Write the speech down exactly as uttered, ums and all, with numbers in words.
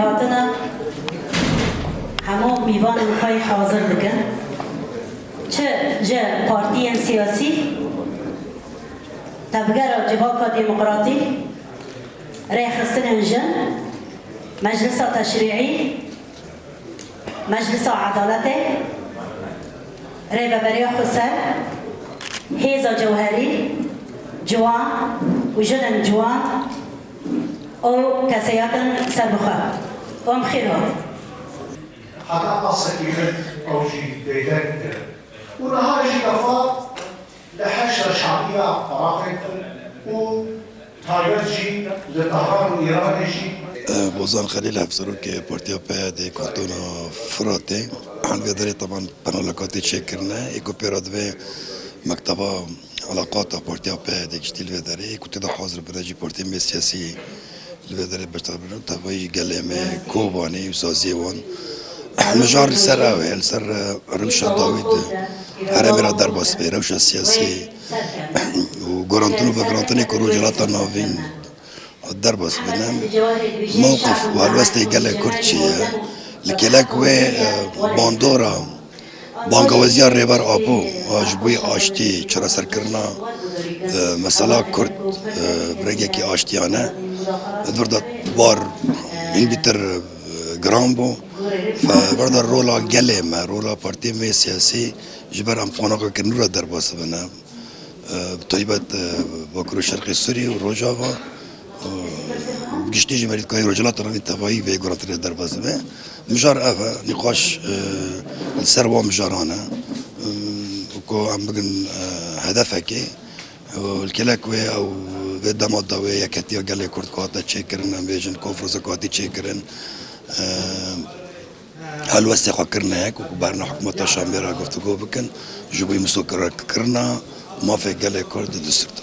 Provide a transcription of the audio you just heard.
Hatina hemû mîvanên xwe hazir dikin. Çi ji partiyên siyasî, Tevgera Civaka Demokratîk, Rêxistinên Jin, Meclisa Teşrîî, Meclisa Edaletê, Rêveberiya Xweser, Hêza Cewherî, Ciwan û Jinên Ciwan û Kesayetên Serbixwe. Wan bi xêr hat. Heta qasekî min ew jî bêdeng kirin. Û niha jî defa li Heşda Şabiya Iraqê û taybet jî li Tehran û Îranê jî. Bozan Xelîl, hevserokê Partiya P Y D'ê Kantona Firatê. Li vê derê teban paneleka tê çêkirine, ê ku pê re divê mekteba elaqata Partiya P Y D'ê giştî li vê derê, ê ku tê de hazir bide jî partiyên bê siyasî li vê derê beşdar bibin, tevayî gelê me Kobanê û saziyê wan. Mijar li ser ew e, li ser, e, rewşa dawî di herêmê re derbas bê, rewşa siyasî û gorantin û vegorantinê ku Rojhilata Navîn derbas bine. Mewqif û helwestê gelê Kurd çi ye? Li kêlek wê, e, bandora bangewaziya Rêber Apo a ji bo yê aştî, çareserkirina, e, mesela Kurd, e, bi rengekî aştiyane, di vir de bar hînbîtir, e, giran bû. Fe-, vir de rola gelê me, rola partiyê me siyasî ji ber em qonaxa kirin re derbas bine. E, bi taybet, e, Bakur û Şerqê Sûriyê û Rojava, e, û bi giştî jî merî dikayê Rojhilata Navîn tevayî vê gorantinê derbas dibe. Mijar ev e, nîqaş, e, li ser wan mijaran e, e, ku em bigin, e, hedefekê. E, li kêlek wê ew vê dema de wê yeketiya gelê Kurd ku hate çêkirin, em bêjin konferansa ku hatî çêkirin, e, helwestê xwe kirine yek û ku berna hikûmeta Şamê re guftûgo bikin, ji bo misokirekirina mafê gelê Kurd di Dustur de.